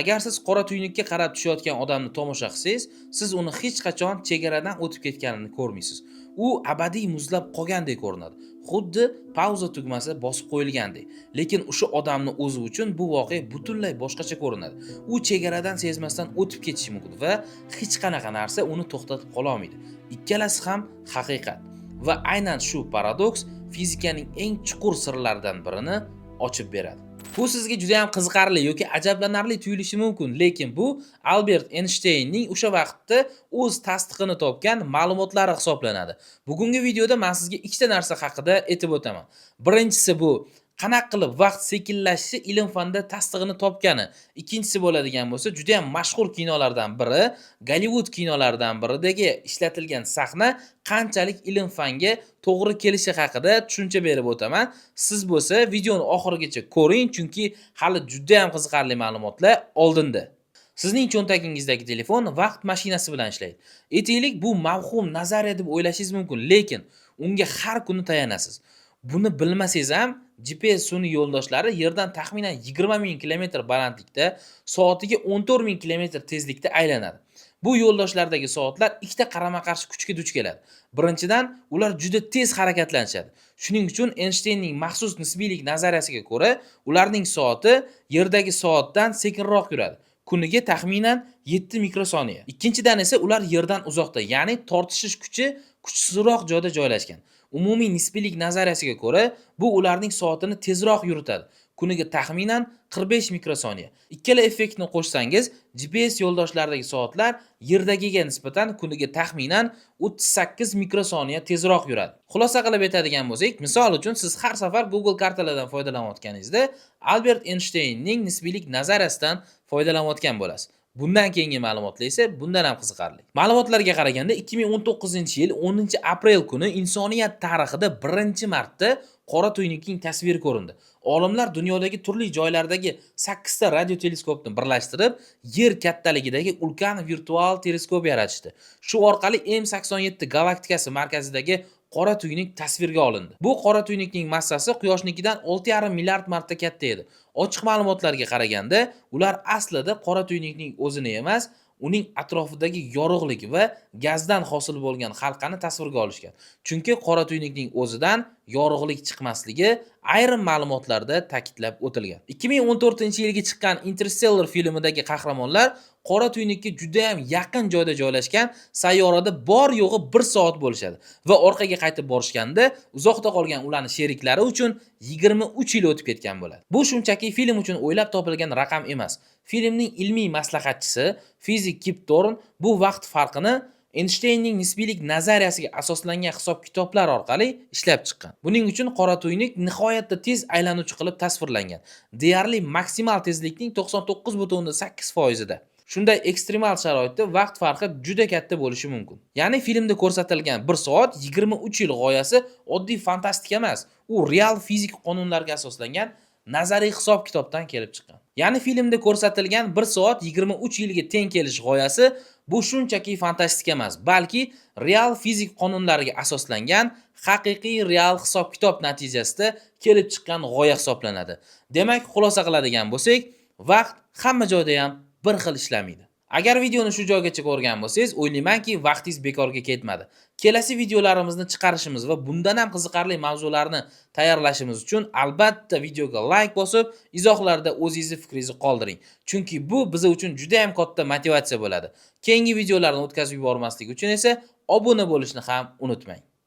Agar siz qora tuynukka qarab tushayotgan odamni tomosha qilsangiz, siz uni hech qachon chegaradan o'tib ketganini ko'rmaysiz. U abadiy muzlab qolgandek ko'rinadi, xuddi pauza tugmasi bosib qo'yilgandek. Lekin o'sha odamni o'zi uchun bu voqea butunlay boshqacha ko'rinadi. U chegaradan sezmasdan o'tib ketishi mumkin va hech qanaqa narsa uni to'xtatib qololmaydi. Ikkalasi ham haqiqat. Va aynan shu paradoks fizikaning eng chuqur sirlaridan birini ochib beradi. Bu sizga juda ham qiziqarli yoki ajablanarli tuyulishi mumkin, lekin bu Albert Eynshteynning o'sha vaqtda o'z tasdiqini topgan ma'lumotlari hisoblanadi. Bugungi videoda men sizga ikkita narsa haqida aytib o'taman. Birinchisi, bu qanaqa qilib vaqt sekinlashishi ilm fanda tasdig'ini topgani. Ikkinchisi bo'ladigan bo'lsa, juda ham mashhur kinolardan biri, Gollivud kinolaridan biridagi ishlatilgan sahna qanchalik ilm fanga to'g'ri kelishi haqida tushuncha berib o'taman. Siz bo'lsa videoni oxirigacha ko'ring, chunki hali juda ham qiziqarli ma'lumotlar oldinda. Sizning cho'ntagingizdagi telefon vaqt mashinasi bilan ishlaydi. Aytaylik, bu mavhum nazariya deb o'ylashingiz mumkin, lekin unga har kuni tayanasiz. Buni bilmasangiz ham, GPS sun'iy yo'ldoshlari Yerdan taxminan 20 ming kilometr balandlikda soatiga 14 ming kilometr tezlikda aylanadi. Bu yo'ldoshlardagi soatlar ikkita qarama-qarshi kuchga duch keladi. Birinchidan, ular juda tez harakatlanishadi. Shuning uchun Eynshteynning maxsus nisbiylik nazariyasiga ko'ra, ularning soati Yerdagi soatdan sekinroq yuradi. Kuniga taxminan 7 mikrosoniya. Ikkinchidan esa, ular Yerdan uzoqda, ya'ni tortishish kuchi kuchsizroq joyda joylashgan. Umumiy nisbiylik nazariyasiga ko'ra, bu ularning soatini tezroq yuritadi. Kuniga taxminan 45 mikrosoniya. Ikkala effektni qo'shsangiz, GPS yo'ldoshlaridagi soatlar Yerdagiga nisbatan kuniga taxminan 38 mikrosoniya tezroq yuradi. Xulosa qilib aytadigan bo'lsak, misol uchun, siz har safar Google kartalardan foydalanayotganingizda Albert Eynshteynning nisbiylik nazariyasidan foydalanayotgan bo'lasiz. Bundan keyingi ma'lumotlar esa bundan ham qiziqarli. Ma'lumotlarga qaraganda, 2019-yil 10-aprel kuni insoniyat tarixida birinchi marta qora tuynukning tasviri ko'rindi. Olimlar dunyodagi turli joylardagi 8 ta radio teleskopni birlashtirib, Yer kattaligidagi ulkan virtual teleskop yaratishdi. Shu orqali M87 galaktikasi markazidagi qora tuynuk tasvirga olindi. Bu qora tuynukning massasi Quyoshnikidan 6,5 milliard marta katta edi. Ochiq ma'lumotlarga qaraganda, ular aslida qora tuynukning o'zini emas, uning atrofidagi yorug'lik va gazdan hosil bo'lgan halqani tasvirga olishgan. Chunki qora tuynukning o'zidan yorug'lik chiqmasligi ayrim ma'lumotlarda ta'kidlab o'tilgan. 2014-yilgi chiqqan Interstellar filmidagi qahramonlar qora tuynukka juda ham yaqin joyda joylashgan sayyorada bor yo'g'i 1 soat bo'lishadi va orqaga qaytib borishganda uzoqda qolgan ularning sheriklari uchun 23 yil o'tib ketgan bo'ladi. Bu shunchaki film uchun o'ylab topilgan raqam emas. Filmning ilmiy maslahatchisi fizik Kip Torn bu vaqt farqini Eynshteynning nisbiylik nazariyasiga asoslangan hisob-kitoblar orqali ishlab chiqqan. Buning uchun qora tuynuk nihoyatda tez aylanuvchi qilib tasvirlangan. Deyarli maksimal tezlikning 99,8%ida. Shunday ekstremal sharoitda vaqt farqi juda katta bo'lishi mumkin. Ya'ni filmda ko'rsatilgan 1 soat 23 yil g'oyasi oddiy fantastika emas, u real fizik qonunlarga asoslangan nazariy hisob-kitobdan kelib chiqqan. Ya'ni filmda ko'rsatilgan 1 soat 23 yilga teng kelish g'oyasi bu shunchaki fantastika emas, balki real fizik qonunlariga asoslangan haqiqiy real hisob-kitob natijasida kelib chiqqan g'oya hisoblanadi. Demak, xulosa qiladigan bo'lsak, vaqt hamma joyda ham bir xil ishlamaydi. Agar videoni shu joygacha ko'rgan bo'lsangiz, o'ylaymanki, vaqtingiz bekorga ketmadi. Kelasi videolarimizni chiqarishimiz va bundan ham qiziqarli mavzularni tayyorlashimiz uchun albatta videoga layk bosib, izohlarda o'zingizni fikringizni qoldiring. Chunki bu biz uchun juda ham katta motivatsiya bo'ladi. Keyingi videolarni o'tkazib yubormaslik uchun esa obuna bo'lishni ham unutmang.